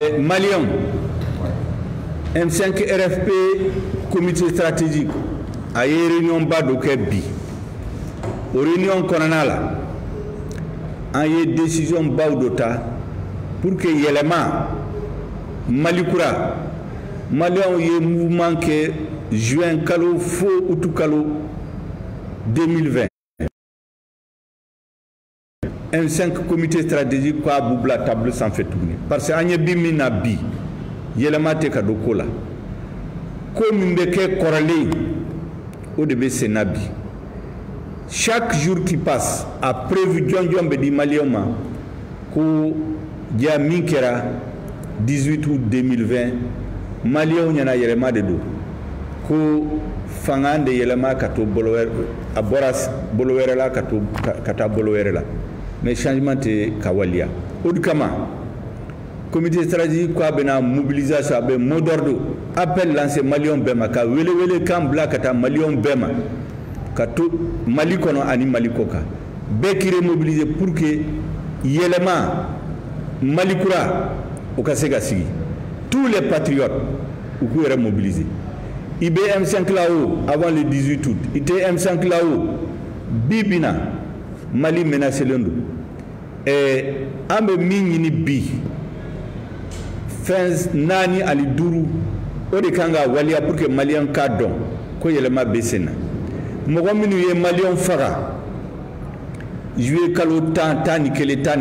Maliyɛnw, M5 RFP comité stratégique a ye réunion ba dɔ kɛ bi. O réunion kɔnɔna la, an ye décision baw dɔ ta pour que yɛlɛma Mali kura. Maliyɛnw ye mouvement kɛ juin kalo fo août kalo 2020. M5 comité stratégique ko a b'u bila table sanfɛ tuguni, parce que an ɲɛ bi min na bi, yɛlɛma tɛ ka don ko la. Ko min bɛ kɛ kɔrɔlen, o de bɛ sen na bi. Chaque jour qui passe, a preuve jɔnjɔn bɛ di Maliyɛnw ma ko ja min kɛra 18 août 2020, Maliyɛnw ɲɛna yɛlɛma de don, ko fanga de yɛlɛma ka to bolo wɛrɛ, a bɔra bolo wɛrɛ la ka to ka taa bolo wɛrɛ la, mais changement tɛ ka waleya. O de kama comité stratégique ko a bɛna mobilisation, a bɛ mot d'ordre, appel lancé Maliyɛnw bɛɛ ma, ka welewele kan bila ka taa Maliyɛnw bɛɛ ma, ka to Mali kɔnɔ ani Mali kɔ kan, bɛɛ k'i remobiliser pour que yɛlɛma Mali kura o ka se ka sigi. Tous les patriotes u k'u yɛrɛ mobiliser. I bɛ M5 la o, avant le 18 août, i tɛ M5 la o, bi bi na Mali menacelen don. An bɛ min ɲini bi, fɛn 4 ani 5, o de kan ka waleya pour que Maliyɛn k'a dɔn ko yɛlɛma bɛ sen na. Mɔgɔ minnu ye Maliyɛnw faga juillet kalo 10, 11,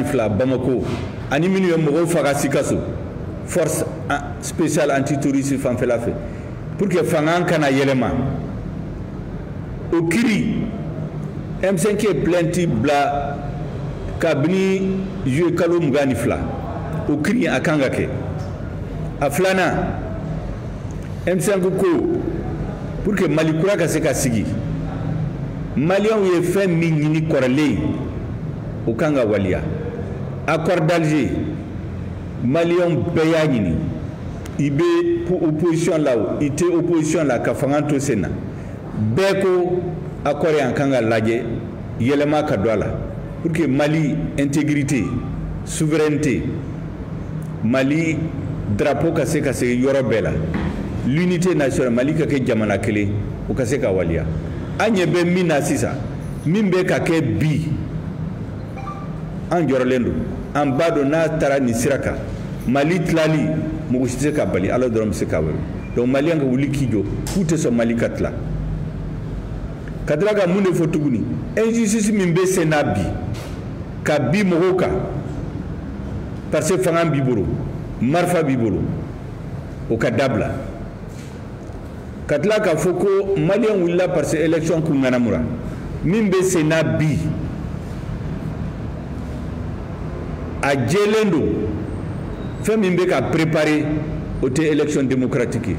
12 Bamako, ani minnu ye mɔgɔw faga Sikaso, force spéciale antiterroriste fanfɛla fɛ, pour que fanga kana yɛlɛma, o kiri M5 ye plainte bila kabini juillet kalo 22, o kiri a kan ka kɛ. A filanan, M5 ko pour que Mali kura ka se ka sigi, Maliyɛnw ye fɛn min ɲini kɔrɔlen, o kan ka waleya. Accord d'Alger, Maliyɛnw bɛɛ y'a ɲini, i bɛ opposition la o, i tɛ opposition la, ka fanga to sen na, bɛɛ ko accord yan kan ka lajɛ, yɛlɛma ka don a la pour que Mali intégrité, souveraineté, Mali drapeau ka se ka segin yɔrɔ bɛɛ la, l'unité nationale, Mali ka kɛ jamana kelen, o ka se ka waleya. An ɲɛ bɛ min na sisan, min bɛ ka kɛ bi, an jɔrɔlen don. An b'a dɔn n'a taara nin sira kan, Mali tilali, mɔgɔ si tɛ se ka bali, Ala dɔrɔn bɛ se k'a bali. Donc Maliyɛn ka wuli k'i jɔ k'u tɛ sɔn Mali ka tila. Ka tila ka mun de fɔ tuguni? Injustice min bɛ sen na bi, ka bi mɔgɔw kan, parce que fanga b'i bolo, marifa b'i bolo, o ka dabila. Ka tila k'a fɔ ko Maliyɛn wulila parce que élection kun ŋanamura, min bɛ sen na bi, a jɛlen don, fɛn min bɛ ka préparer, o tɛ élection démocratique ye.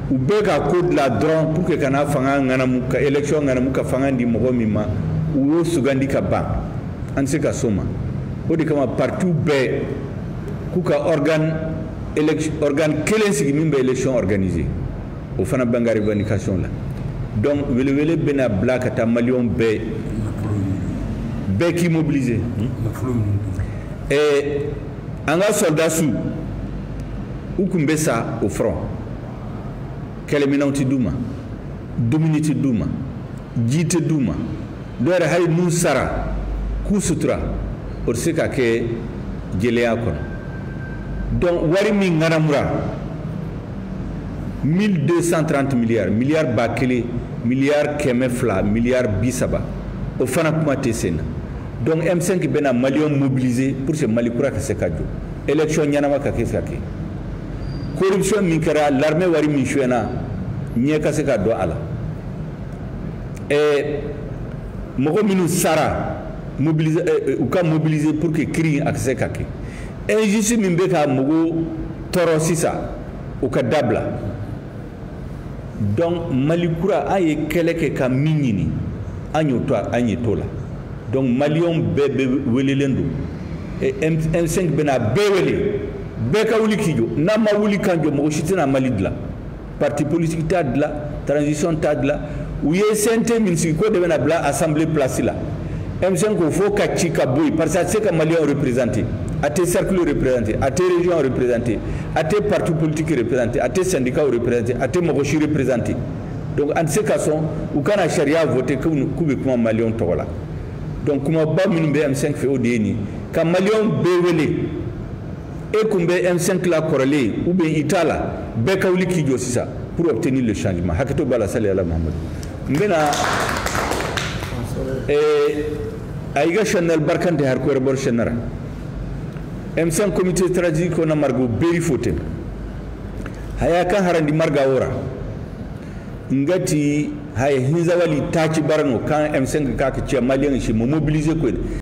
U bɛ ka ko dilan dɔrɔn pour que kana fanga ŋanamu, ka élection ŋanamu, ka fanga di mɔgɔ min ma, u y'o sugandi ka ban, an tɛ se ka s'o ma. O de kama parti bɛɛ k'u ka organe organe kelen sigi min bɛ élection organiser, o fana b'an ka revendication la. Donc welewele bɛna bila ka taa Maliyɛnw bɛɛ, bɛɛ k'i mobiliser. An ka soldats u kun bɛ sa au front, kɛlɛminɛnw tɛ d'u ma, dumuni tɛ d'u ma, ji tɛ d'u ma, dɔw yɛrɛ hali n'u sara k'u sutura, o tɛ se ka kɛ jɛlenya kɔnɔ. Donc wari min ŋanamura, 1230 milliards, miliyari 1000, miliyari 200, miliyari 30, o fana kuma tɛ sen na. Donc M5 bɛna Maliyɛnw mobiliser pour que Mali kura ka se ka jɔ, élection ɲɛnama ka kɛ se ka kɛ, corruption min kɛra, l'armée wari min suyɛnna, ɲɛ ka se ka don a la. Mɔgɔ minnu sara, mobiliser, u ka mobiliser pour que kiri a ka se ka kɛ. Injustice min bɛ ka mɔgɔw tɔɔrɔ sisan, o ka dabila. Donc Mali kura, an ye kɛlɛ kɛ ka min ɲini, an y'o to, an ye t'o la. Donc Maliyɛnw bɛɛ bɛ welelen don. M5 bɛna bɛɛ wele, bɛɛ ka wuli k'i jɔ. N'an ma wuli k'an jɔ, mɔgɔ si tɛna Mali dilan. Parti politique t'a dilan, transition t'a dilan. U ye CNT min sigi k'o de bɛna bila assemblée place la, M5 ko fo ka ci ka bɔ yen, parce que a tɛ se ka Maliyɛnw représenter. A tɛ cercle représenté, a tɛ région représenté, a tɛ parti politique représenté, a tɛ syndicat représenté, a tɛ mɔgɔ si représenté. Donc an tɛ se ka sɔn u kana sariya voté k'u bɛ kuma maliyɛnw tɔgɔ la. Donc kumaba minnu bɛ M5 fɛ, o de ye nin ka maliyɛnw bɛɛ wele. E kun bɛ M5 la kɔrɔlen ou bien i t'a la, bɛɛ ka wuli k'i jɔ sisan pour obtenir le changement. Hakɛto b'a la. Sali ala Muhammadu. N bɛna a yiga channel barkante har ko bor channara M5 comité stratégique ko na margo beri fote haya kan harandi marga wora ngati hay hinzawali taci barano kan M5 ka ka malien shi mo mobiliser ko.